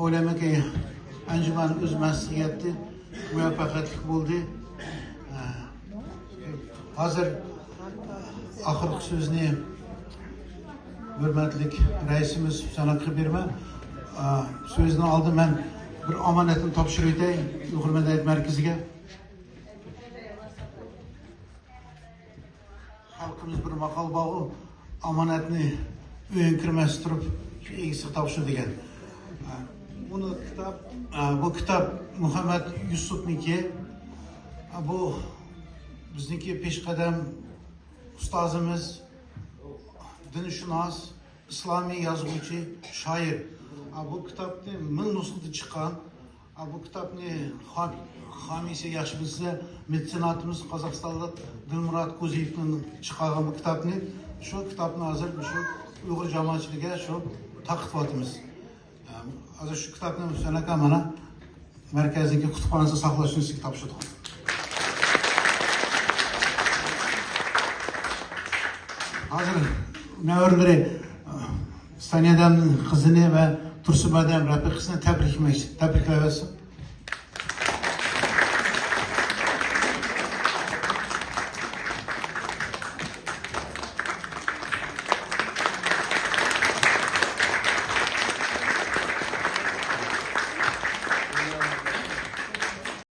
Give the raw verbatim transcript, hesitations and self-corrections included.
ئويلايمەنكى، ئەنجۇمان ئۆز مەقسىتىگە يەتتى، مۇۋەپپەقىيەتلىك بولدى. ھازىر ئاخىرقى سۆزنى ھۆرمەتلىك رەئىسىمىز ھۈسەن ئاكىغا بېرىمەن. سۆزدىن ئالدىن مەن بىر ئامانەتنى تاپشۇرۇۋېتەي ئۇيغۇر مەدەنىيەت مەركىزىگە. خەلقىمىز بىر ماقال بارغۇ، ئامانەتنى ئۆيۈڭگە كىرمەستە تۇرۇپ، شۇ ئىگىسىگە تاپشۇر دېگەن. بۇنى كىتاب، بۇ كىتاب مۇھەممەد يۈسۈپنىڭكى. بۇ بىزنىڭكى پېشقەدەم ئۇستازىمىز، دىنشۇناس، ئىسلامىي يازغۇچى، شائىر. بۇ كىتابنى مىڭ نۇسخىدا چىققان. بۇ كىتابنى خا-، خامىيسى ياخشى بىلسە، مېتسېناتىمىز قازاقىستانلىق دىلمۇرات كوزىيېۋنىڭ چىقارغان بۇ كىتابنى، شۇ كىتابنى ھازىر شۇ ئۇيغۇر جامائەتچىلىكىگە شۇ تارقىتىۋاتىمىز. ھازىر شۇ كىتابنى ھۈسەن ئاكا مانا مەركەزنىڭكى كۇتۇپخانىسىدا ساقلاشنى سىزگە تاپشۇردۇق. ھازىر نەۋرىلىرى، ئە، سانىيە ھەدەمنىڭ قىزىنى ۋە تۇرسۇن ئادەم رەپىقىسىنى تەبرىكلىمەكچى، تەبرىكلەۋەتسۇن.